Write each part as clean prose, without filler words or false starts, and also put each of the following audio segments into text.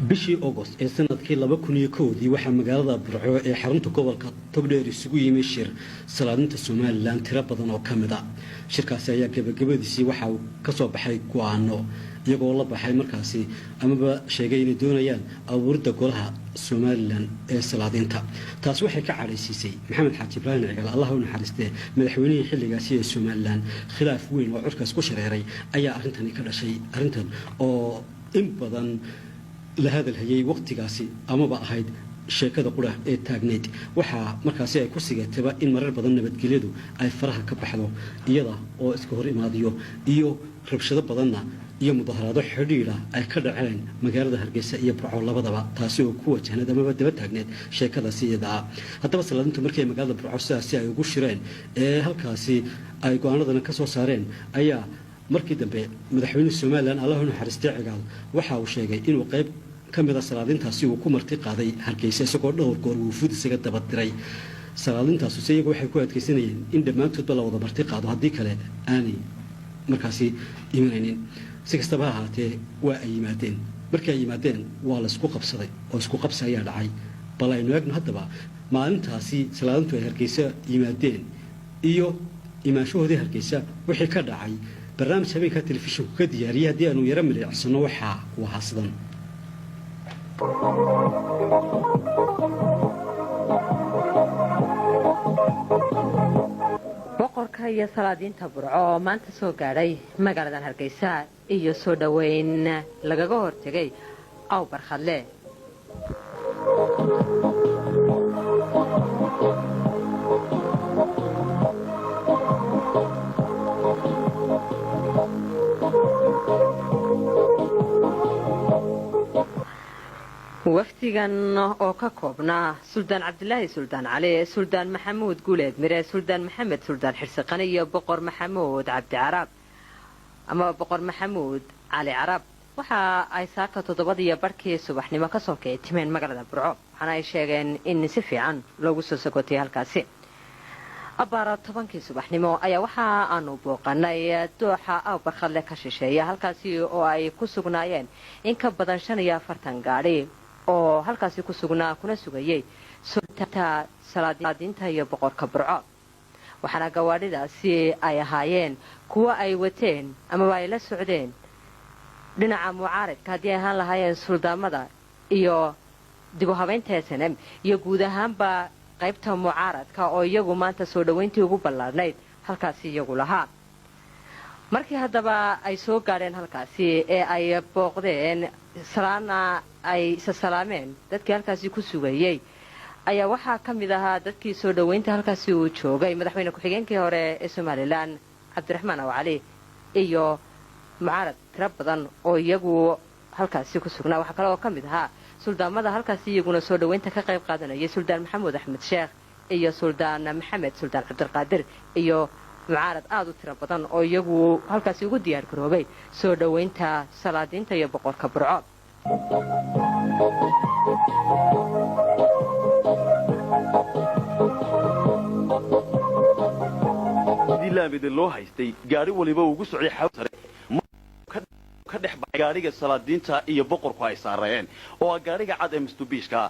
Bishii Agost ee sanadkii 2001-dii waxaa magaalada Burco ee xarunta gobolka Togdheer isugu yimi shir salaadinta Somaliland tiro badan oo ka mid a. Shirkaasi ayaa gabagabadiisii waxa uu kasoo baxay go-aano, iyagoo la baxay markaasi amaba sheegay inay doonayaan abuuridda golaha Somaliland ee salaadiinta. Taasi waxay ka cadhaysiisay Maxamed Xaaji Ibraahim Cigaal, Allah u naxariistee, madaxweynihii xilligaasi ee Somaliland. Khilaaf weyn oo curkaas ku shareeray ayaa arrintani ka dhashay, arrintan oo in badan la hadalhayay waqtigaasi amaba ahayd sheekada qura ee taagnayd. Waxaa markaasi ay ku sigataba in marar badan nabadgelyadu ay faraha ka baxdo, iyada oo iska hor imaadiyo iyo rabshado badanna iyo mudaharaado xidhiidha ay ka dhaceen magaalada Hargeysa iyo Burco labadaba, taasi oo ku wajahneed amaba daba taagneed sheekadaasi iyadaa. Haddaba salaadintu markii ay magaalada Burco sidaasi ay ugu shireen ee halkaasi ay go-aanadana ka soo saareen, ayaa markii dambe madaxweynuhu Somaliland, Allah u naxariistay, Cigaal waxa uu sheegay inuu qayb ka mida salaadintaasi uu ku marti qaaday Hargeysa, isagoo dhowr goor wufuud isaga daba diray. Salaadintaasu se iyagu waxay ku adkeysanayeen in dhammaantoodba la wada marti qaado, haddii kale aanay markaasi imanaynin. Si kastaba ha ahaatee, waa ay yimaadeen. Markii ay yimaadeen waa laysku qabsaday oo isku qabsi ayaa dhacay. Bal aynu eegno haddaba maalintaasi salaadintu ay Hargeysa yimaadeen iyo imaanshahoodii Hargeysa wixii ka dhacay. Barnaamij habeenkaa telefishinku ka diyaariyey haddii aanu yaro milicsano, waxaa wahaa sidan. Boqorka iyo salaadiinta Burco oo maanta soo gaadhay magaaladan Hargeysa iyo soo dhoweyn lagaga hortegay Aw Barkhadle. Wafdigan oo ka koobnaa Suldaan Cabdilaahi Suldaan Cali, Suldaan Maxamuud Guuleed Mire, Suldaan Maxamed Suldaan Xirsiqani iyo Boqor Maxamuud Cabdi Caraab ama Boqor Maxamuud Cali Carab, waxa ay saaka 7:30 subaxnimo kasoo kici timeen magaalada Burco, waxaana ay sheegeen in si fiican loogu soo sagotayay halkaasi. Abbaara 10-kii subaxnimo ayaa waxa aanu booqanay dooxa Aw Barkhadle ka shisheeya, halkaasi oo ay ku sugnaayeen in ka badan 45 gaadhi oo halkaasi ku sugnaa kuna sugayay sota salaadiinta iyo boqorka Burco. Waxaana gawaadhidaasi ay ahaayeen kuwo ay wateen amaba ay la socdeen dhinaca mucaaridka, haddii ay ahaan lahaayeen suldaamada iyo dib u habaynta SNM iyo guud ahaanba qaybta mucaaradka, oo iyagu maanta soo dhoweyntii ugu ballaadhnayd halkaasi iyagu lahaa. Markii haddaba ay soo gaadheen halkaasi ee ay booqdeen, salaana ay isa salaameen dadkii halkaasi ku sugayey, ayaa waxaa ka mid ahaa dadkii soo dhoweynta halkaasi uu joogay madaxweyne ku-xigeenkii hore ee Somaliland Cabdiraxmaan Aw Cali iyo mucaarad tiro badan oo iyagu halkaasi ku sugnaa. Waxaa kale oo ka mid ahaa suldaamada halkaasi iyaguna soo dhoweynta ka qayb qaadanayay Suldaan Maxamuud Axmed Sheekh iyo Suldaan Maxamed Suldaan Cabdiqaadir iyo mucaarad aada u tiro badan oo iyagu halkaasi ugu diyaar garoobay soo dhoweynta salaadiinta iyo boqorka Burco. Laamida loo haystay gaadhi waliba ugu socday sare ka dhex baxay gaadhiga salaadiinta iyo boqorku ay saareen, oo ah gaadhiga cad ee Mitsubishi-ka.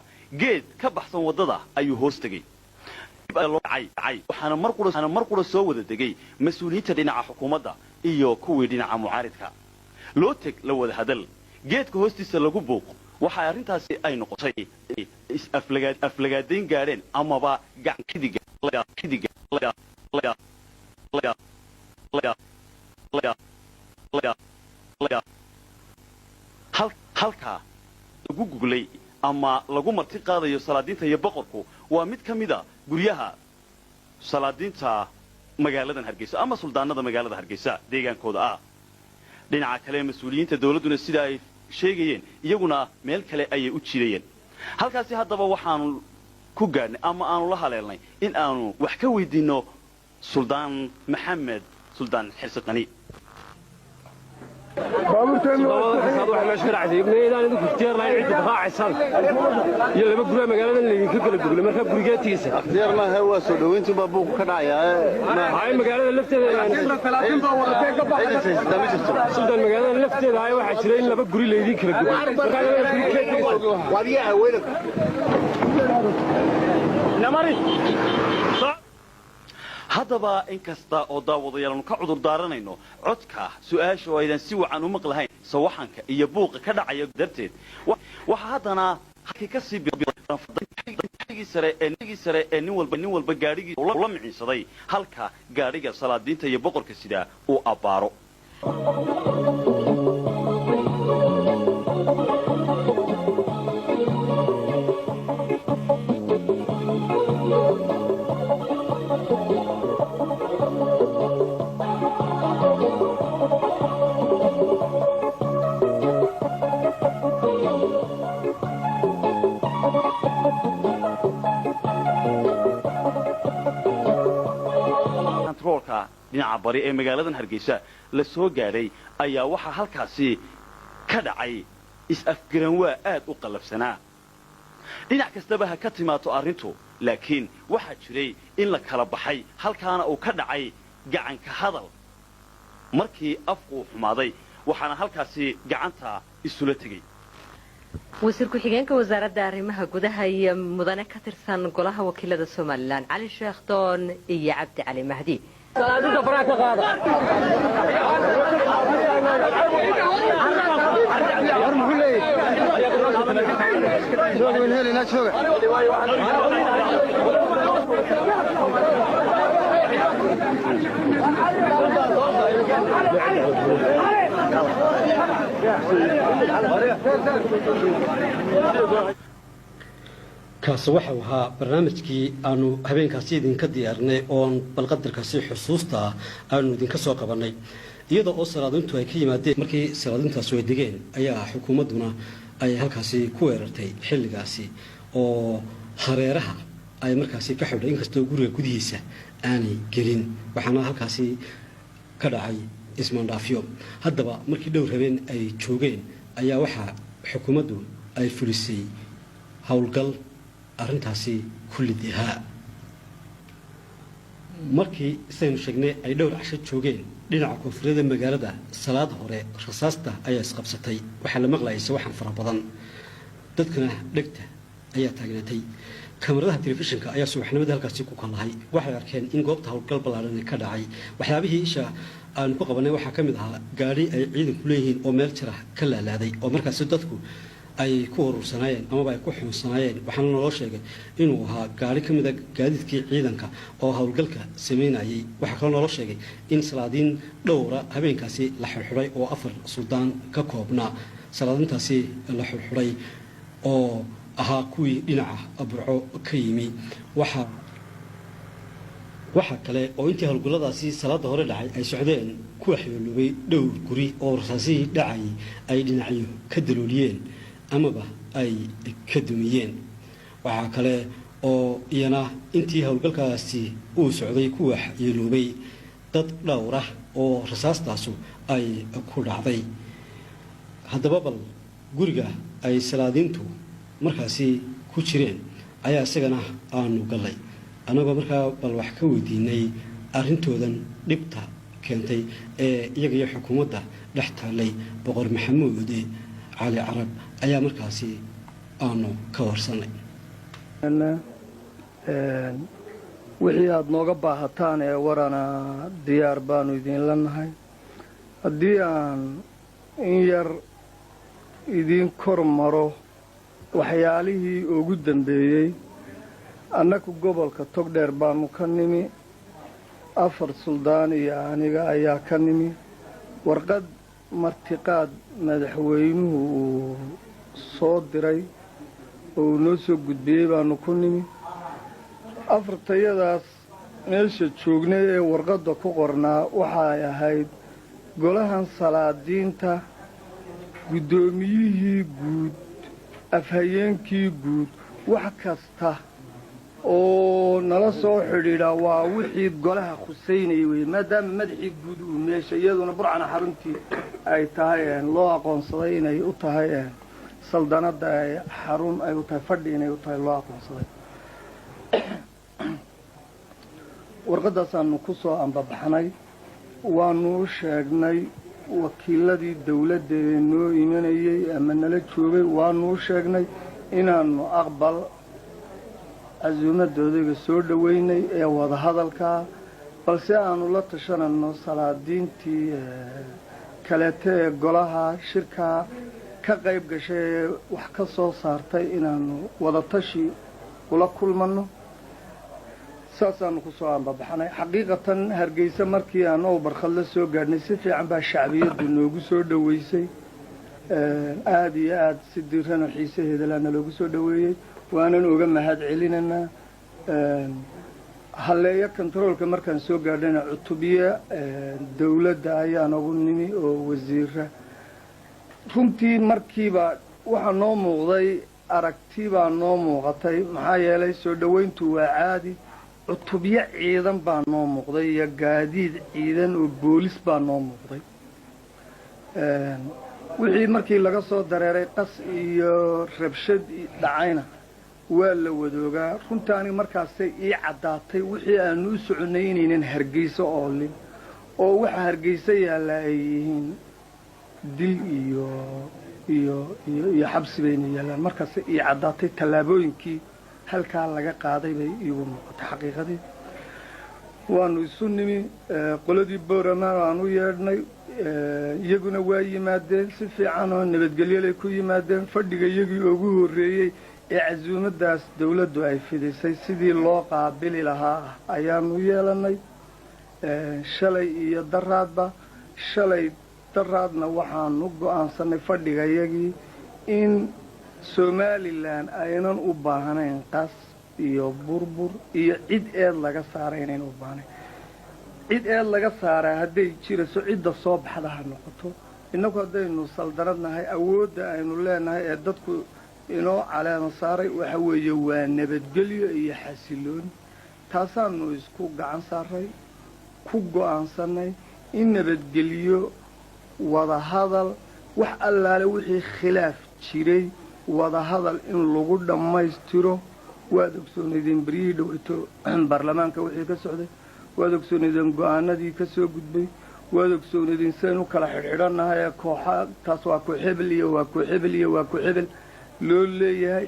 Geed ka baxsan waddada ayuu hoos tegey. Waxaana mar qura soo wada degay mas-uuliyiinta dhinaca xukuumadda iyo kuwii dhinaca mucaaridka. Loo teg la wada hadal, geedka hoostiisa lagu buuq. Waxa arrintaasi ay noqotay aflagaadayn gaadheen amaba gacan. Halkaa lagu guglay ama lagu marti qaadayo salaadiinta iyo boqorku waa mid ka mida guryaha salaadiinta magaaladan Hargeysa ama suldaanada magaalada Hargeysa deegaankooda ah. Dhinaca kale, mas-uuliyiinta dawladduna sida ay sheegayeen iyaguna meel kale ayay u jiidayeen halkaasi. Haddaba waxaanu ku gaadhnay ama aanu la haleelnay in aanu wax ka weydiinno Suldaan Maxamed Suldaan Xirsiqani. Iyo laba guraa magaalada laydinka kala guglay, markaa gurigeetiisa. Diyaar maaha, waa soo dhoweyntii baa buuq ka dhacayaa. Hay, magaalada lafteeda, Sultan, magaalada lafteeda hay waxaa jira in laba guri laydin kala guglay, markaa labada guri keetiisa. Haddaba in kasta oo daawadayaal ka cudur daaranayno codka su'aasha oo aydan si wacan u maqlahayn sawaxanka iyo buuqa ka dhacaya darteed, waxaa haddana halkii ka sii sare ee nigii sare ee nin walba gaadhigii la miciinsaday, halka gaadhiga salaadiinta iyo boqorka sidaa uu abbaaro. Kantaroolka dhinaca bari ee magaaladan Hargeysa la soo gaadhay ayaa waxaa halkaasi ka dhacay is-afgaranwaa aad u qallafsanaa. Dhinac kastaba ha ka timaado arrintu, laakiin waxaa jiray in la kala baxay, halkaana uu ka dhacay gacanka hadal markii afku uu xumaaday, waxaana halkaasi gacanta isula tegey wasiir ku-xigeenka Wasaaradda Arrimaha Gudaha iyo mudane ka tirsan Golaha Wakiilada Somalilan, Cali Sheekh Doon iyo Cabdi Cali Mahdi. Salaadinta faraha ka qaada. Kaasi waxau ahaa barnaamijkii aanu habeenkaasi idinka diyaarinay, oon balqadarkaasi xusuusta ah aanu idinka soo qabanay, iyada oo salaadintu ay ka yimaadeen. Markii salaadintaasi ay degeen ayaa xukuumadduna ay halkaasi ku weerartay xilligaasi, oo hareeraha ay markaasi ka xidhay, inkastoo guriga gudihiisa aanay gelin. Waxaana halkaasi ka dhacay ismaandhaafyo. Haddaba markii dhowr habeen ay joogeen ayaa waxaa xukuumaddu ay fulisay howlgal arrintaasi ku lid ahaa. Markii sidaynu sheegnay ay dhowr casho joogeen dhinaca koonfureeda magaalada, salaad hore rasaasta ayaa isqabsatay. Waxaa la maqlayay sawaxan fara badan, dadkana dhegta ayaa taagnaatay. Kamaradaha telefishinka ayaa subaxnimadii halkaasi ku kalahay. Waxay arkeen in goobta howlgal ballaaran ka dhacay. Waxyaabihii isha aanu ku qabanay waxaa ka mid ahaa gaadhi ay ciidanku leeyihiin oo meel jira ka laalaaday, oo markaasi dadku ay ku urursanaayeen amaba ay ku xuunsanaayeen. Waxaana naloo sheegay inuu ahaa gaari ka mida gaadiidkii ciidanka oo howlgalka sameynayay. Waxaa kaloo naloo sheegay in salaadiin dhowra habeenkaasi la xirxiday, oo afar suldaan ka koobnaa. Salaadiintaasi la xirxiday oo ahaa kuwii dhinaca Burco ka yimi. Waxaa kale oo intii howlgalladaasi salaada hore dhacay ay socdeen ku waxyeeloobay dhowr guri oo rasaasihii dhacayay ay dhinacyo ka dalooliyeen amaba ay ka dumiyeen. Waxaa kale oo iyana intii howlgalkaasi uu socday ku waxyeeloobay dad dhowr ah oo rasaastaasu ay ku dhacday. Haddaba bal guriga ay salaadiintu markaasi ku jireen ayaa isagana aanu gallay, annagoo markaa bal wax ka weydiinay arrintoodan dhibta keentay ee iyaga iyo xukuumadda dhex taallay. Boqor Maxamuud Cali Carab ayaa markaasi aanu ka warsanay. Wixii aada nooga baahataan ee warana diyaar baanu idinla nahay. Haddii aan in yar idiin kor maro waxyaalihii ugu dambeeyey, annagu gobolka Togdheer baanu ka nimi. Afar suldaan iyo aniga ayaa ka nimi. Warqad martiqaad madaxweynuhu uu soo diray oo uu noo soo gudbiyey baanu ku nimi. Afartayadaas meesha joognay ee warqadda ku qornaa waxay ahayd golahan salaadiinta, guddoomiyihii guud, afhayeenkii guud, wax kasta. Oo nala soo xidhiidha waa wixii golaha khuseynayay wey, maadaama madaxii guud uu meesha, iyaduna Burcana xaruntii ay tahay, loo aqoonsaday inay u tahay saldanadda, ay xarun ay u tahay, fadhi inay u tahay loo aqoonsaday. Warqaddaasaanu ku soo ambabaxnay. Waanu u sheegnay wakiiladii dawladda ee noo imanayey ama nala joogay, waanu u sheegnay inaanu aqbal casuumadoodaga soo dhoweynay ee wadahadalkaa, balse aanu la tashanayno salaadiintii kaleete ee golaha shirkaa ka qayb gashay ee wax ka soo saartay, inaanu wadatashi ula kulmanno. Saasaanu ku soo ambabaxnay. Xaqiiqatan, Hargeysa markii aan ow barkhad la soo gaadhnay, si fiican baa shacbiyaddu noogu soo dhoweysay, aada iyo aada si diiranoo xiisaheeda laana loogu soo dhoweeyey, waanan uga mahad celinaynaa. Halleeyo kontaroolka markaan soo gaadhayna, cutubyo dawladda ayaan ugu nimi oo wasiira. Runtii markiiba waxaa noo muuqday, aragti baa noo muuqatay, maxaa yeelay soo dhoweyntu waa caadi. Cutubyo ciidan baa noo muuqday iyo gaadiid ciidan oo boolis baa noo muuqday. Wixii markii laga soo dareeray qas iyo rabshad dhacayna waa la wadoogaa. Runtii aniga markaasay ii caddaatay wixii aanu u soconnay inaynan Hargeyso oolin, oo waxa Hargeyso yaalla ay yihiin dil iyo xabsi bayna yaallaan. Markaasay ii caddaatay tallaabooyinkii halkaa laga qaaday bay iigu muuqatay xaqiiqadii. Waanu isu nimi qoladii Boorama, waan u yeedhnay, iyaguna waa yimaadeen, si fiican oo nabadgelyolay ku yimaadeen. Fadhiga iyagii ugu horreeyey ee casuumaddaas dawladdu ay fidisay sidii loo qaabili lahaa ah ayaanu yeelannay shalay iyo daraadba. Shalay daraadna waxaanu go'aansanay fadhigayagii in Somalilan aynan u baahnayn qas iyo burbur iyo cid eed laga saaray inayn u baahnayn. Cid eed laga saaraa hadday jirayso, cidda soo baxda ha noqoto. Innagu haddaynu saldanad nahay, awoodda aynu leenahay ee dadku inoo caleema saaray waxa weeye waa nabadgelyo iyo xasilooni. Taasaanu isku gacan saaray, ku go'aansannay in nabadgelyo, wadahadal, wax allaale wixii khilaaf jiray wadahadal in lagu dhammaystiro. Waad ogsoonaydeen beryihii dhoweyto baarlamaanka wixii ka socday, waad ogsoonaydeen go'aanadii ka soo gudbay, waad ogsoonaydeen sidaynu kala xidhxidhannahay ee kooxa taas waa ku hebel iyo waa ku hebel iyo waa ku hebel loo leeyahay.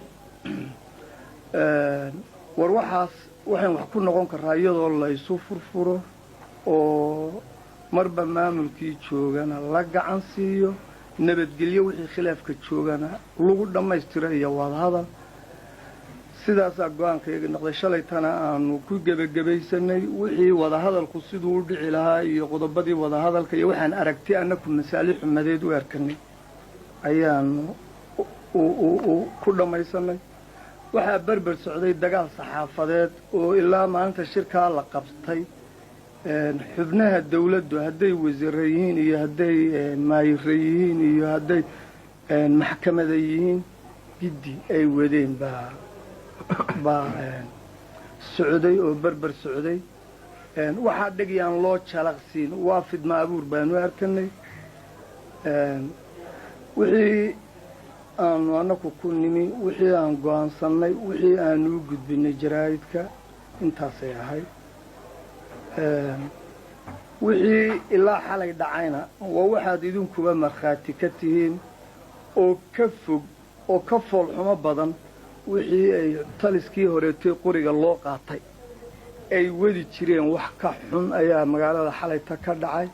War waxaas waxaan wax ku noqon karaa iyadoo laysu furfuro oo marba maamulkii joogana la gacan siiyo, nabadgelyo wixii khilaafka joogana lagu dhammaystiro iyo wadahadal. Sidaasaa go'aankayaga noqday. Shalaytana aanu ku gebagabaysanay wixii wadahadalku siduu u dhici lahaa iyo qodobadii wadahadalka iyo waxaan aragti annaku masaalix xumadeed u arkanay ayaanu ku dhammaysanay. Waxaa berber socday dagaal saxaafadeed oo ilaa maalinta shirkaa la qabtay xubnaha dawladdu, hadday wasiiro yihiin iyo hadday maayiro yihiin iyo hadday maxkamada yihiin, giddi ay wadeen baa socday oo berber socday. Waxaa dhegyaan loo jalaqsiin, waa fidma abuur baanu arkanay. Wixii aanu annaku ku nimi, wixii aan go'aansannay, wixii aanu u gudbinay jaraa'idka, intaasay ahayd. Wixii ilaa xalay dhacayna waa waxaad idinkuba markhaati ka tihiin oo ka fog oo ka foolxumo badan wixii ay taliskii horeetay qoriga loo qaatay ay wadi jireen. Wax ka xun ayaa magaalada xalayta ka dhacay: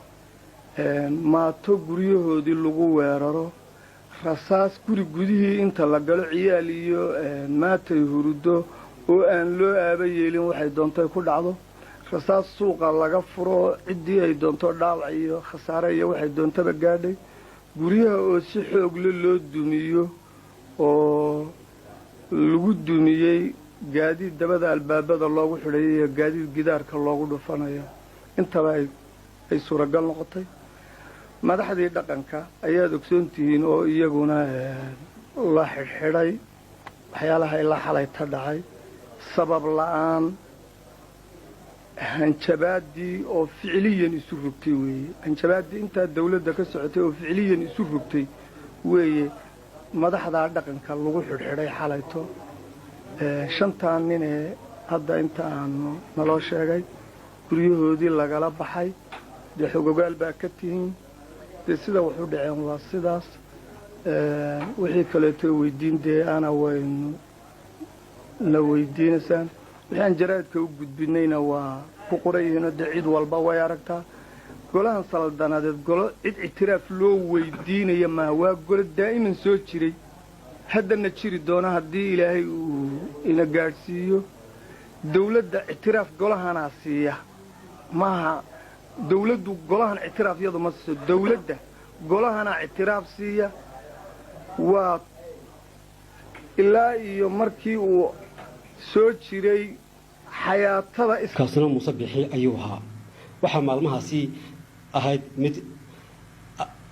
maato guryahoodii lagu weeraro, rasaas guri gudihii inta la galo, ciyaal iyo maatay hurudo oo aan loo aaba yeelin waxay doontay ku dhacdo, rasaas suuqa laga furo, ciddii ay doonto dhaawac iyo khasaare iyo waxay doontaba gaadhay, guryaha oo si xoogle loo dumiyo oo lagu dumiyey gaadiid dabada albaabada loogu xidhayo iyo gaadiid gidaarka loogu dhufanayo, intaba ay suuragal noqotay. Madaxdii dhaqanka ayaad ogsoon tihiin oo iyaguna la xidhxidhay. Waxyaalaha ilaa xalayta dhacay Sabab la'aan hanjabaaddii oo ficiliyan isu rogtay weeye. Hanjabaaddii intaa dawladda ka socotay oo ficiliyan isu rogtay weeye. Madaxdaa dhaqanka lagu xidhxidhay xalayto shantaa nin ee hadda inta aanu naloo sheegay guryahoodii lagala baxay, dee xogogaal baa ka tihiin. Dee sida wax u dhaceen waa sidaas. Wixii kaleeto weydiin dee ana waynu na weydiinaysaan. Wixii aan jaraa'idka u gudbinayna waa ku qoran yihiinoo dee cid walba way aragtaa. Golahan saldanadeed golo cid ictiraaf loo weydiinaya maaha. Waa golo daa'iman soo jiray, haddana jiri doona haddii Ilaahay uu ina gaadhsiiyo. Dawladda ictiraaf golahanaa siiya maaha. Dawladdu golahan ictiraaf iyadu ma siiso, dawladda golahanaa ictiraaf siiya. Waa ilaa iyo markii uu soo jiray xayaatada. Kaasina Muuse Bixi ayuu ahaa. Waxaa maalmahaasi ahayd mid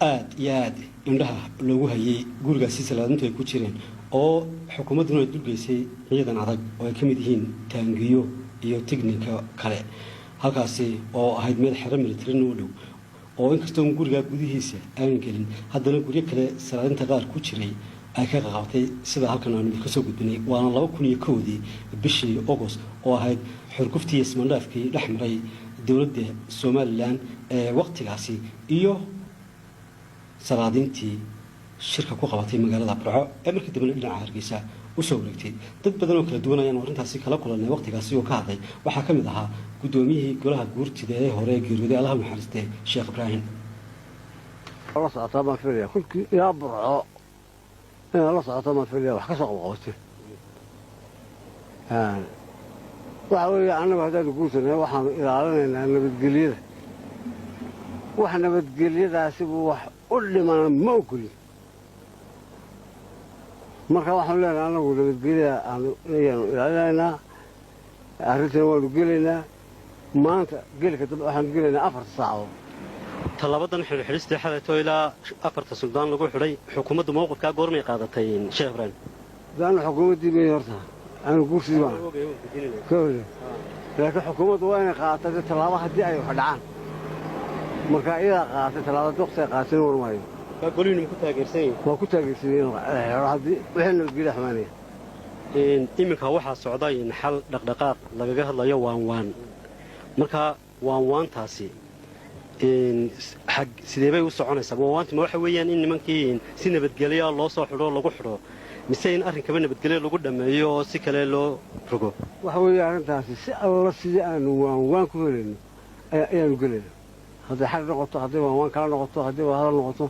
aad iyo aad indhaha loogu hayay gurigaasi salaadintu ay ku jireen, oo xukuumadduna ay dulgeysay ciidan adag oo ay ka mid yihiin taangiyo iyo tignika kale, halkaasi oo ahayd meel xero militarina u dhow, oo inkastoo gurigaa gudihiisa aan gelin, haddana guryo kale salaadinta qaar ku jiray ay ka qaqabtay, sida halkan aanu idinka soo gudbinay. Waana 2001-dii bishii Agost oo ahayd xurguftii ismandhaafkii dhex maray dowladda Somaliland ee waqtigaasi iyo salaadiintii shirka ku qabatay magaalada Burco ee markii dambena dhinaca Hargeysa usoo wareegtay. Dad badan oo kala duwan ayaan arrintaasi kala kulanay waqtigaasi oo ka hadlay. Waxaa ka mid ahaa guddoomiyihii golaha guurtida ee hore ee geeriyooday, Allaha naxariistee, Sheekh Ibraahim. La socotaa baan filaya kolkii ilaa Burco inaad la socotaa baan filaya wax ka soo qabqabatay. Waxa weeye, annagu haddaanu guursanay waxaanu ilaalinaynaa nabadgelyada. Wax nabadgelyadaasibu wax u dhimana ma ogolin. Marka waxaanu leenahay annagu nabadgelyada ayaanu ilaalinaynaa. Arrintana waanu gelaynaa. Maanta gelka dambe waxaanu gelaynaa 4-ta saacadood. Tallaabadan xidhxidhistii xalayto ilaa afarta suldaan lagu xidhay, xukuumaddu mowqifkaa goormay qaadatay, Sheekh Ibraahim? Daanu xukuumaddii bay horta aanu guursidii baan ka hore, laakiin xukuumaddu waa inay qaadatay dee tallaabo haddii ay wax dhacaan. Marka iyadaa qaadatay tallaabada, waqti ay qaadatay war maayo. Golihiinu ku taageersan yihin? Waa ku taageersan yihiin xidho haddii wixii nabadgelya xumaanaya. Iminka waxaa socda in xal dhaqdhaqaaq lagaga hadlayo waan waan. Marka waanwaantaasi xag sidee bay u soconaysaa? Waanwaantu ma waxa weeyaan in nimankii si nabadgelya loo soo xidho lagu xidho, mise in arrinkaba nabadgelyo lagu dhammeeyo oo si kale loo rogo? Waxa weeye, arrintaasi si alla sidii aanu waanwaan ku helayno ayaanu gelayna. Hadday xag noqoto, hadday waanwaan kala noqoto, hadday wadahadal noqoto,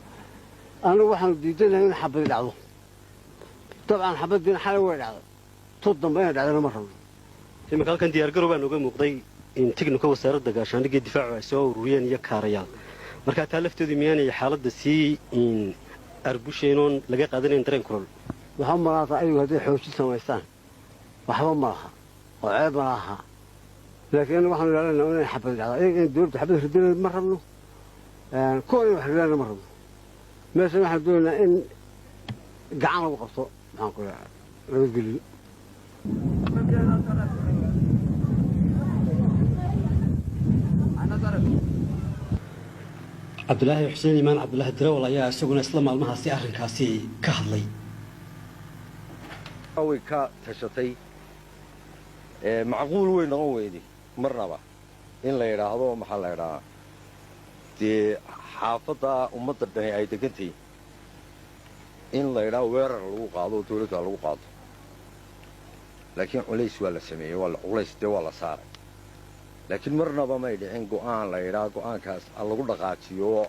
annagu waxaanu diidanahay in xabadi dhacdo. Dabcan xabaddiina xalay way dhacday, tu dambe inay dhacdana ma rabno. Iminka halkan diyaargarow baa nooga muuqday in tignika wasaaradda gaashaandhigii difaacu ay soo ururiyeen iyo kaarayaal. Markaa taa lafteedu miyaanay xaaladda sii arbushayn oon laga qaadanayn dareen kulol? Waxba malaata. Ayagu hadday xoojin samaystaan waxba ma laha oo ceeb ma laha, laakiin annagu waxaanu ilaalinaa inay xabadi dhacdo. Ayaga in dowladda xabad ridana ma rabno, kuwan in wax ridaana ma rabno. Meeshan waxaan doonaynaa in gacan lagu qabto, maxaan ku dhaha, nabadgeliyo. Cabdulaahi Xuseen Iimaan, Cabdulaahi Dirawal, ayaa isaguna isla maalmahaasi arrinkaasi ka hadlay. Way ka tashatay. Macquul way noqon weyday marnaba in la yidhaahdo, maxaa la yidhahaa, dee xaafadda ummadda dhani ay degantahy in la yidhaho weerar lagu qaado oo dawladda lagu qaado. Laakiin culays waa la sameeyey, waa la culays dee waa la saaray, laakiin marnaba may dhicin go'aan la yidhaha go'aankaas ha lagu dhaqaajiyo,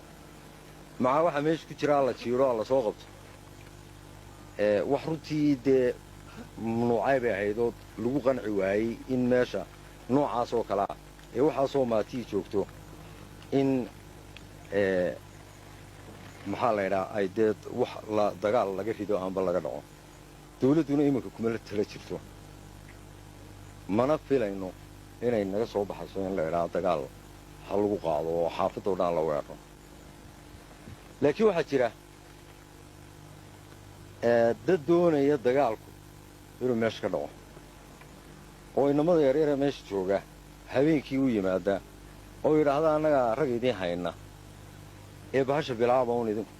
macaa waxaa meesha ku jira ha la jiiro, ha la soo qabto. Wax runtii dee mamnuucay bay ahayd oo lagu qanci waayey in meesha noocaas oo kalea ee waxaasoo maatii joogto in, maxaa la yidhaha, ay dee wax la dagaal laga rido amba laga dhaco. Dawladduna iminka kuma la tala jirto, mana filayno inay naga soo baxayso in la idhaha dagaal ha lagu qaado oo xaafadda o dhan la weeraro. Laakiin waxaa jira dad doonaya dagaalku inuu meesha ka dhaco. Oo inamada yaryare meesha jooga habeenkii u yimaada oo yidhaahda, "Annagaa rag idiin hayna ee bahasha bilaaba un idinku."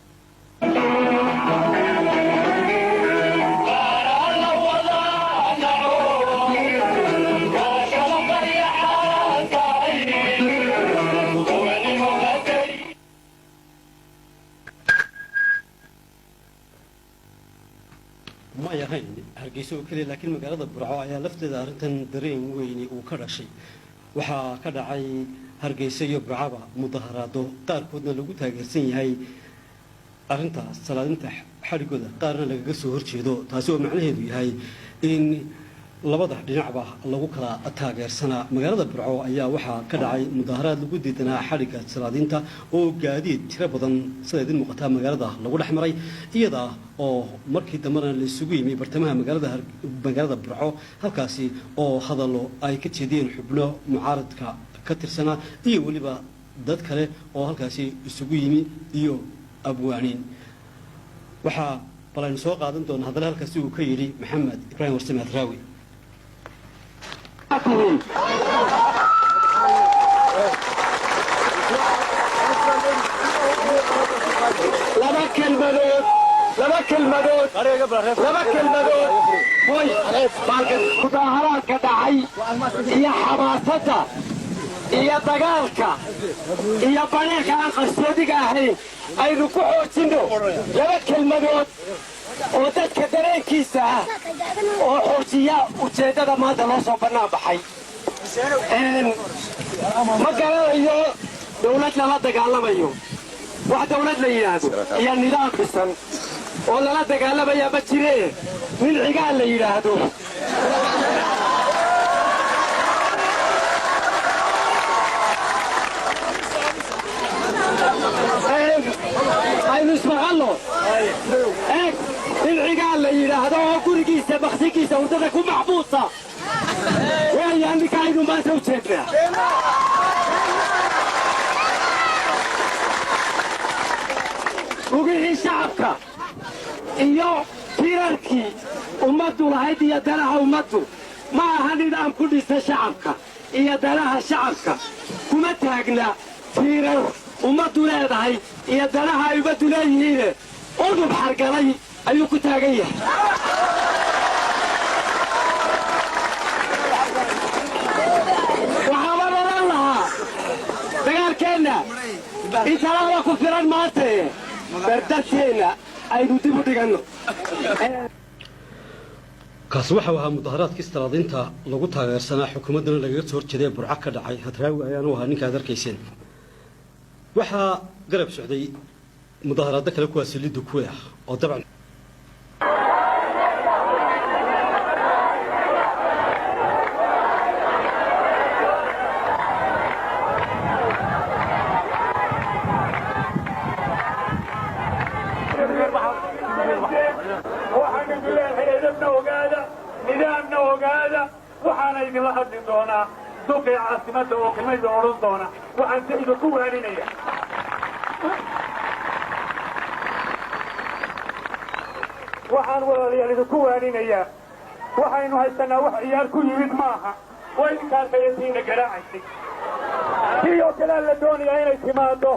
May ahayn Hargeysa oo keliya, laakiin magaalada Burco ayaa lafteeda arrintan dareen weyni uu ka dhashay. Waxaa ka dhacay Hargeysa iyo Burcaba mudaharaado, qaarkoodna lagu taageersan yahay arrintaas salaadinta xadhigooda, qaarna lagaga soo horjeedo, taasi oo macnaheedu yahay in labada dhinacba lagu kala taageersanaa. Magaalada Burco ayaa waxaa ka dhacay mudaharaad lagu diidanaa xadhigga salaadiinta, oo gaadiid tiro badan, sida idin muuqataa, magaalada lagu dhex maray, iyada oo markii dambena la isugu yimi bartamaha magaalada Burco, halkaasi oo hadallo ay ka jeediyeen xubno mucaaradka ka tirsanaa iyo weliba dad kale oo halkaasi isugu yimi iyo abwaaniin. Waxaa bal aynu soo qaadan doonaa hadalla halkaasi uu ka yidhi Maxamed Ibraahim Warsame Hadraawi. Laba kelmadood, laba kelmadood, laba kelmadood. Hoy, mudaaharaadka dhacay iyo xamaasadda iyo dagaalka iyo bariirka aan qarsoodiga ahayn aynu ku xoojinno laba kelmadood oo dadka dareenkiisa ah oo xoojiya ujeeddada maanta loo soo bannaan baxay. Ma garanayo dawlad lala dagaalamayo. Wax dawlad la yidhaahdo iyo nidaam dhisan oo lala dagaalamayaa ma jiree, nin Cigaal la yidhaahdo. Aynu ismaqallo. Eeg, nin Cigaal la yidhaahdo oo gurigiisa maqsinkiisa hurdada ku maxbuusa weeyaan ninka aynu maanta u jeednaa. Lugihii shacabka iyo tiirarkii ummaddu lahayd iyo danaha ummaddu ma aha nidaam ku dhisa shacabka iyo danaha shacabka. Kuma taagna tiirar ummaddu leedahay iyo danaha ay ummaddu leeyihiine, udub xargalay ayuu ku taagan yahay. Waxaaba odhan lahaa, dagaalkeenna intalaba ku filan maantae, dardarteenna aynu dib u dhiganno. Kaasi waxau ahaa mudaharaadkii salaadiinta lagu taageersanaa, xukuumaddana lagaga soo horjeeday, Burco ka dhacay. Hadraawi ayaanu ahaa ninka aad arkayseen. Waxaa garab socday mudaharaaddo kale, kuwaasi liddu kuwe ah oo dabcan Waxaan idin leeyahay, edabna ogaada, nidaamna ogaada. Waxaana idinla hadli doonaa duqii caasimadda oo kelmayda odhan doona. Waxaan se idinku waaninaya, waxaan walaalayaal idinku waaninayaa, waxaynu haysanaa wax ciyaar ku yimid maaha. Waa idinka arkayatiina garaacaysay, tii oo kalea la doonayaa inay timaaddo.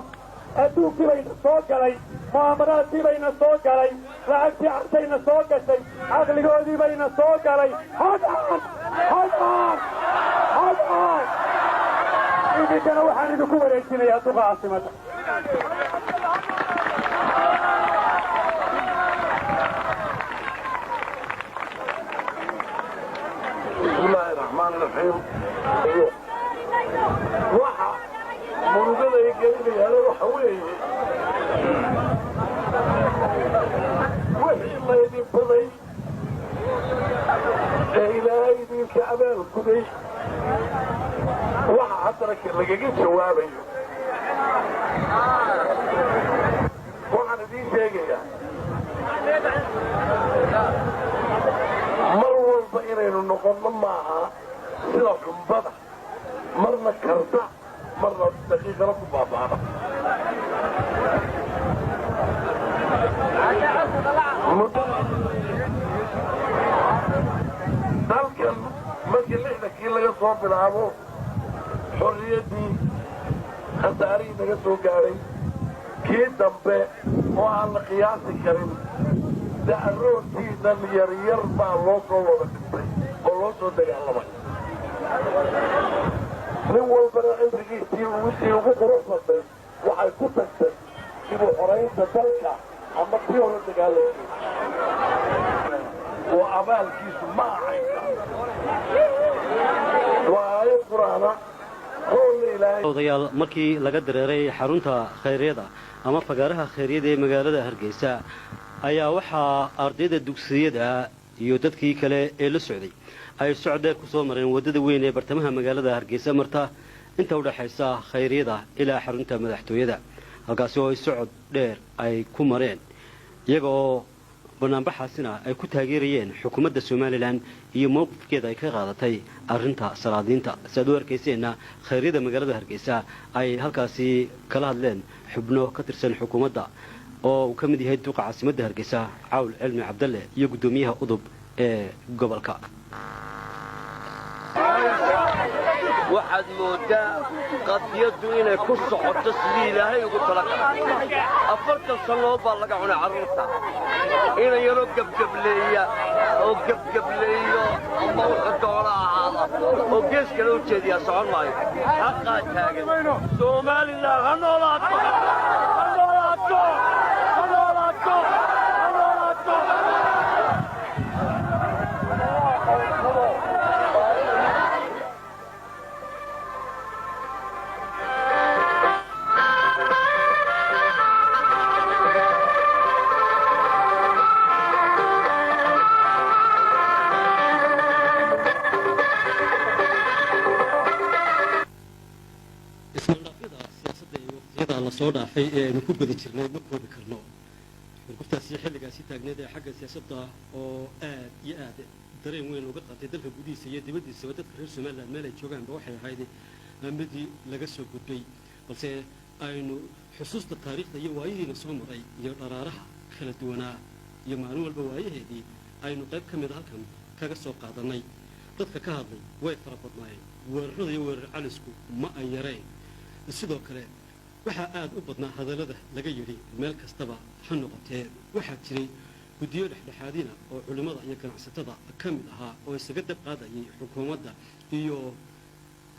Adduunkii bayna soo galay, mu'aamaraadkii bayna soo galay, lacagtii cartayna soo gashay, caqligoodii bayna soo galay. Hadaan, hadaan, hadaan! Idinkana waxaan idinku wareejinayaa duqa caasimadda. بسم الله الرحمن الرحيم. Waxa murugada ay gelinayaana waxa weeye, wixii laydin baday ee Ilaahay idinka abaal guday, waxa haddana lagaga jawaabayo. Waxaan idiin sheegayaa, mar walba inaynu noqonno maaha sida xumbada, marna karta, marna daqiiqana ku baaba'ana. Dalkan ma Markii 60-kii laga soo bilaabo xorriyaddii, khasaarihii naga soo gaadhay, kii dambe oo aan la qiyaasi karin, da'roortiinan yaryar baa loo soo wada dhintay oo loo soo dagaalamay. Nin walbana cimrigiisii ugusii ugu qurux badnay waxay ku tagtay dib u xoraynta dalka ama tii hore dagaalamkii, oo abaalkiisu ma ahaynka waa aayad qur'aana. Odayaal, markii laga dareeray xarunta khayryada ama fagaaraha khayryada ee magaalada Hargeysa ayaa waxaa ardayda dugsiyada iyo dadkii kale ee la socday ay socdheer ku soo mareen waddada weyn ee bartamaha magaalada Hargeysa marta, inta udhaxaysa khayryada ilaa xarunta madaxtooyada, halkaasi oo ay socod dheer ay ku mareen, iyaga oo banaanbaxaasina ay ku taageerayeen xukuumadda Somaliland iyo mowqifkeeda ay ka qaadatay arrinta salaadiinta. Si aad u arkayseenna, khayryada magaalada Hargeysa ay halkaasi kala hadleen xubno ka tirsan xukuumadda oo uu ka mid yahay duqa caasimadda Hargeysa Cawl Cilmi Cabdalle iyo guddoomiyaha Udub ee gobolka. Waxaad mooddaa qadiyaddu inay ku socoto sidii Ilaahay ugu talagalay. 40 sannood baa laga cunay carruurta ina yaroo gebgableeya oo gebgableeyo ama wuxuu doono ahaada oo gees kale u jeediyaa socon maayo. Xaqaa taagan. Somaliland ha noolaato, ha noolaato, ha noolaato, ha noolaato. Ismaandhaafyada siyaasadda ee waqtiyada lasoo dhaafay ee aynu ku guda jirnay ma koobi karno. Xurguftaasi xilligaasi taagneed ee xagga siyaasadda oo aad iyo aad dareen weyn uga qaatay dalka gudihiisa iyo dibaddiisaba, dadka reer Somaliland meel ay joogaanba, waxay ahayd midii laga soo gudbay, balse aynu xusuusta taariikhda iyo waayihiina soo maray iyo dharaaraha kala duwanaa iyo maalin walba waayaheedii aynu qayb ka mida halkan kaga soo qaadanay. Dadka ka hadlay way fara badnaayeen, weerarada iyo weerar calisku ma ay yarayn. Sidoo kale waxaa aad u badnaa hadallada laga yidhi meel kastaba ha noqotee. Waxaa jiray guddiyo dhexdhexaadina oo culimmada iyo ganacsatada ka mid ahaa oo isaga dab qaadayay xukuumadda iyo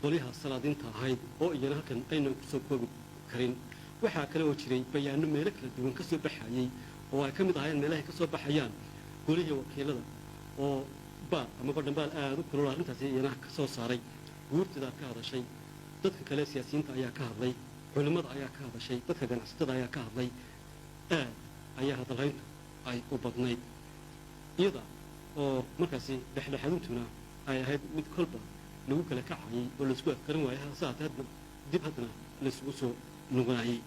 qolyaha salaadiinta ahayd, oo iyana halkan aynan kusoo koobi karin. Waxaa kale oo jiray bayaano meelo kala duwan ka soo baxayey oo ay ka mid ahaayeen meelahay ka soo baxayaan golihii wakiilada oo baal amaba dhambaal aada u kulul arrintaasi iyana ka soo saaray, guurtidaa ka hadashay, dadka kale siyaasiyiinta ayaa ka hadlay, culimmada ayaa ka hadashay, dadka ganacsatada ayaa ka hadlay. Aad ayaa hadalhayntu ay u badnayd, iyada oo markaasi dhexdhexaadintuna ay ahayd mid kolba lagu kala kacayay oo laisku afkarin waayay, hase haatee hadna dib haddana laysugu soo noqonayay,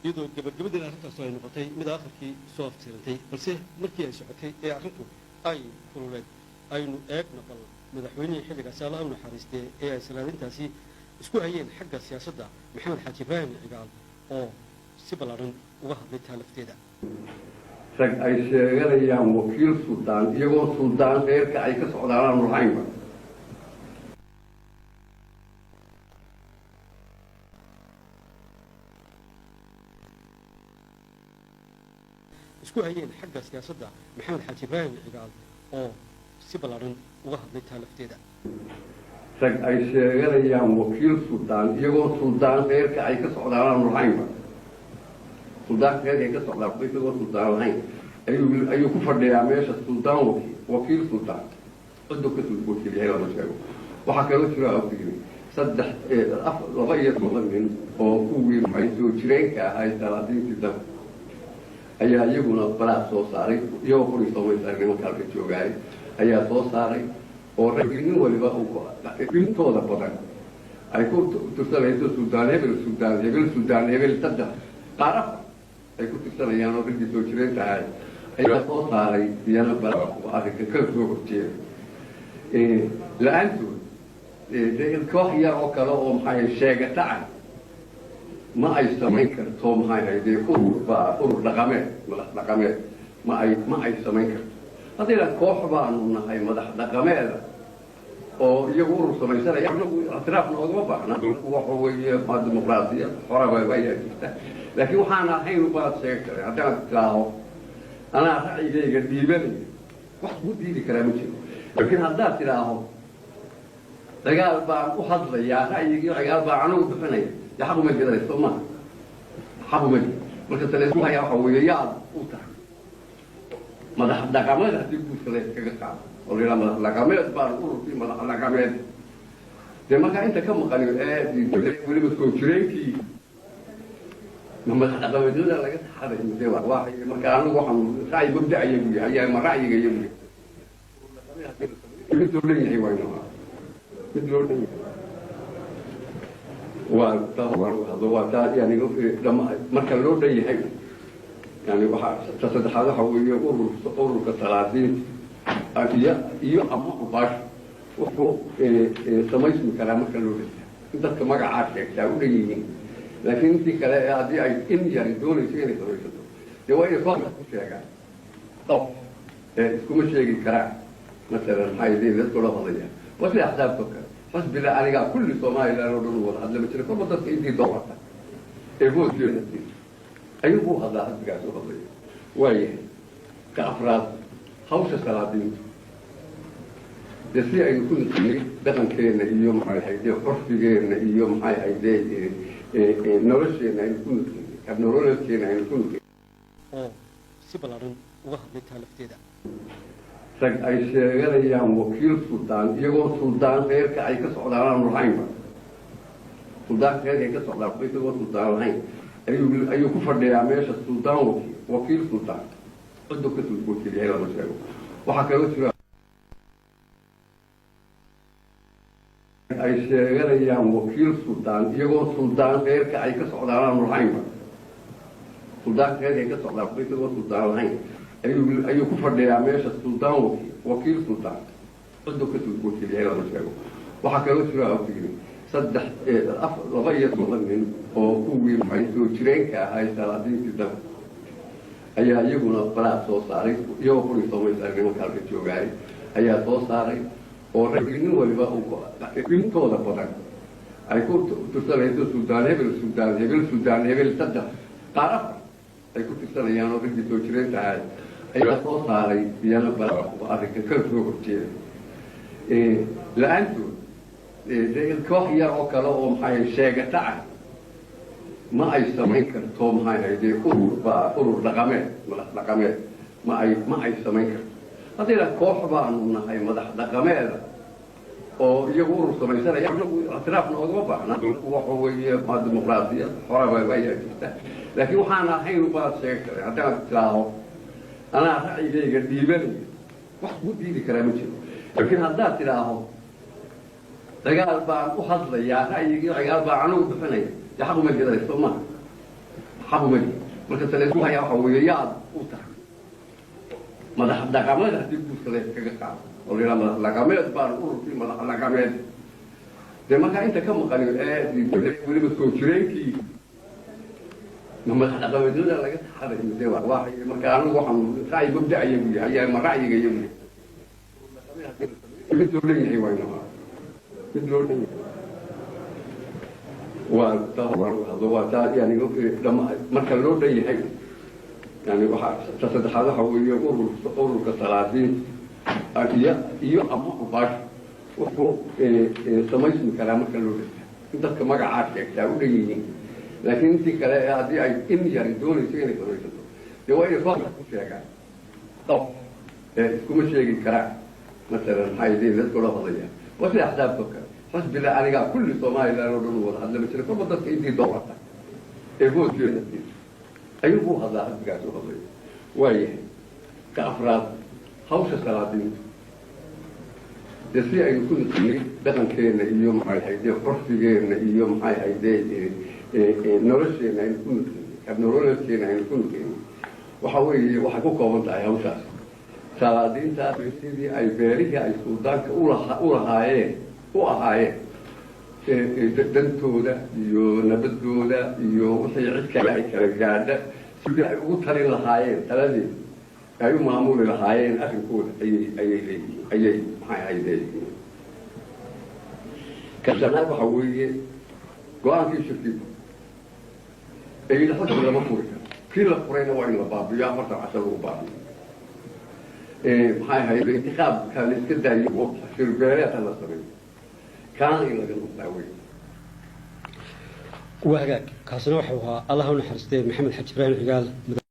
iyadoo gabagabadiina arrintaasu ay noqotay mid aakhirkii soo aftirantay. Balse markii ay socotay ee arrintu ay kululeed, aynu eegna bal madaxweynihii xilligaasi, Allaha u naxariistee, ee ay salaadintaasi isku hayeen xagga siyaasadda, Maxamed Xaaji Ibraahim Cigaal, oo si ballaadhan uga hadlay taa lafteeda. Rag ay sheeganayaan wakiil suldaan iyagoo suldaan reerka ay ka socdaan aanu lahaynba. Isku hayeen xagga siyaasadda, Maxamed Xaaji Ibraahim Cigaal, oo si ballaadhan uga hadlay taa lafteeda. Rag ay sheeganayaan wakiil suldaan iyagoo suldaan reerka ay ka socdaan aanu lahaynba, suldaanka reerka ay ka socdaan isagoo suldaan lahayn ayuu ku fadhiyaa meesha suldaan wakiil suldaan, ciduu ka wakiil yahay lama sheego. Waxaa kaloo jira oo ku yimi saddex 12 nin oo kuwii ay soo jireenka ahaa salaadiintii dalka ayaa iyaguna balaaq soo saaray, iyagoo qori soomaysa nimanka halka joogaay ayaa soo saaray, oo nin waliba intooda badan ay ku tirsanayso suldaan hebel, suldaan hebel, suldaan hebel, saddex qaar afar ay ku tirsanayaan oo raggii soo jireen tahay ayaa soo saaray iyana balaaq arrinka ka soo horjeeda. La-aantood koox yar oo kale oo maxay sheegata ah ma ay samayn karto, maxay ahayd, urur baa urur dhaqameed, madax dhaqameed ma ay samayn karto. Haddayna koox baanu nahay madax dhaqameeda. Oo iyagu urur samaysanaya, anagu ictiraaf noogama baahna. Waxa weeye waa dimuqraadiyad xoraba ayaa jirta, laakiin waxaan ahayn baad sheegi karay. Haddaan tidhaaho anaa ra'yigayga dhiibanaya, wax ku diidi karaa ma jiro. Laakiin haddaad tidhaaho dagaal baan u hadlayaa, ra'yigii dagaal baan anigu bixinaya, dee xaq uma jiray, soo maha? Xaq uma jiro. Marka taleisku hayaa waxa weeye yaad u tahay madax dhaqameed. Haddii guudka la iskaga qaado oo la yidhaha madax dhaqameed baan, ururkii madax dhaqameed, dee markaa inta ka maqani ee weliba soo jireenkii madax dhaqameedyada laga taxaday dee waa. Marka anigu waxaan ra'yi mabda'iyagu yahay ama ra'yiga iyagu yahay mid loo dhan yahay, waa inuu mid loo dhan yahay. Waa waa taa yani marka loo dhan yahay. Yani waxa ta saddexaad waxa weeye ururka salaadiinta iyo ama cuqaasha wuxuu samaysmi karaa marka loo dhan yahay, in dadka magacaa sheegtaa u dhan yihiin. Laakiin intii kale ee haddii ay in yari doonayso inay samaysato, dee waa inay koox ku sheegaan, iskuma sheegi karaan. Masalan maxay leeyihin dadka loo hadlaya? Waa sida axsaabta kale, xisbiga anigaa kulli Somaliland oo dhan u wada hadla ma jira. Kolba dadka intii doorata ee vote-keeda ayuu u hadlaa xisbigaas u hadlaya. Waayahay, ka afraad, hawsha salaadiintu dee si aynu ku naqinay dhaqankeenna iyo maxay ahaydee curfigeenna iyo maxay ahaydee nolosheenna aynu ku naqinay, habnololeedkeena aynu ku naqinay. Oo si ballaaran uga hadlay taa lafteeda. Rag ay sheeganayaan wakiil suldaan, iyagoo suldaan reerka ay ka socdaan aanu lahaynba, suldaanka reerka ay ka socdaan isagoo suldaan lahayn ayuu ku fadhiyaa meesha suldaan wakiil suldaan. Ciduu ka wakiil yahay lama sheego. Waxaa kaloo jira ay sheeganayaan wakiil suldaan, iyagoo suldaan reerka ay ka socdaan aanu lahaynba, suldaanka reerka ay ka socdaan isagoo suldaan lahayn ayuu ku fadhiyaa meesha suldaan wakiil suldaan. Ciduu ka wakiil yahay lama sheego. Waxaa kaloo jira yiri saddex 12 nin oo kuwii maxay soo jireenka ahaa salaadiintii dalka ayaa iyaguna balaad soo saaray, iyagoo quri soomaysa nimanka halka joogaay ayaa soo saaray, oo nin waliba intooda badan ay ku tirsanayso suldaan hebel, suldaan hebel, suldaan hebel, saddex, qaar afar ay ku tirsanayaan, oo raggii soo jireenta ahay ayaa soo saaray iyana balaad arrinka kala soo horjeeda. La-aantood dee koox yar oo kale oo maxay sheegata ah ma ay samayn karto, maxay ahaydee, urur baa urur dhaqameed madax dhaqameed ma ay samayn karto. Haddii koox baanu nahay madax dhaqameeda oo iyagu urur samaysanaya, anagu ictiraaf noogama baahna. Waxa weeye waa dimuqraadiyad xoraba ayaa jirta, laakiin waxaan ahayn baad sheegi karay. Haddaan tidhaaho anaa ra'yigayga dhiibanaya, wax ku diidi karaa ma jiro. Laakiin haddaad tidhaaho dagaal baan u hadlayaa, ra'yigii dagaal baan anigu bixinaya, dee xaq uma jiray, soo maha? Xaq uma jiro. Marka taleisku hayaa waxa weeye yaad u tahay madax dhaqameed. Haddii guudka la iskaga qaado oo la yidhaha madax dhaqameed baan, ururkii madax dhaqameed, dee markaa inta ka maqani ee weliba soo jireenkii madax dhaqameedyada laga taxaday dee waa. Marka anigu waxaan ra'yi mabda'iyagu yahay ama ra'yiga iyagu yahay mid loo dhan yahay, waa inuu mid loo dhan yahay. Waa waa taa yani marka loo dhan yahay. Yani waxa ta saddexaad waxa weeye ururka salaadiinta iyo ama cuqaasha wuxuu samaysmi karaa marka loo dhan yahay, in dadka magacaa sheegtaa u dhan yihiin. Laakiin intii kale ee haddii ay in yari doonayso inay samaysato, dee waa inay koox ku sheegaan, iskuma sheegi karaan. Masalan maxay leeyihin dadka loo hadlaya? Waa sida axsaabta kale, xisbiga anigaa kulli Somaliland oo dhan u wada hadla ma jira. Kolba dadka intii doorata ee vote-keeda ayuu u hadlaa xisbigaas u hadlaya. Waayahay, ka afraad, hawsha salaadiintu dee si aynu ku naqinay dhaqankeenna iyo maxay ahaydee curfigeenna iyo maxay ahaydee nolosheenna aynu ku naqinay, habnololeedkeena aynu ku naqinay, waxa weeye waxay ku kooban tahay hawshaas salaadiintaas sidii ay beerihii ay suldaanka u lahaayeen u ahaayeen dantooda iyo nabadooda iyo wixii cid kale ay kala gaadha sidii ay ugu talin lahaayeen, taladeeda ay u maamuli lahaayeen arrinkooda ayay leeyihiin, ayay maxay ahayd leeyihiin. Ka shanaad waxa weeye go-aankii shirkii ee yidhi xisbi lama furi karo, kii la furayna waa in la baabiyo, 40 casho lagu baabiyo. Maxay ahayd, intiqaabka la iska daayo, shirbeeleedha la sameeyo, kaana in laga noqdaa wey. Waa hagaag, kaasina wuxuu ahaa, Allah u naxariistay, Maxamed Xaji Ibraahim Cigaal.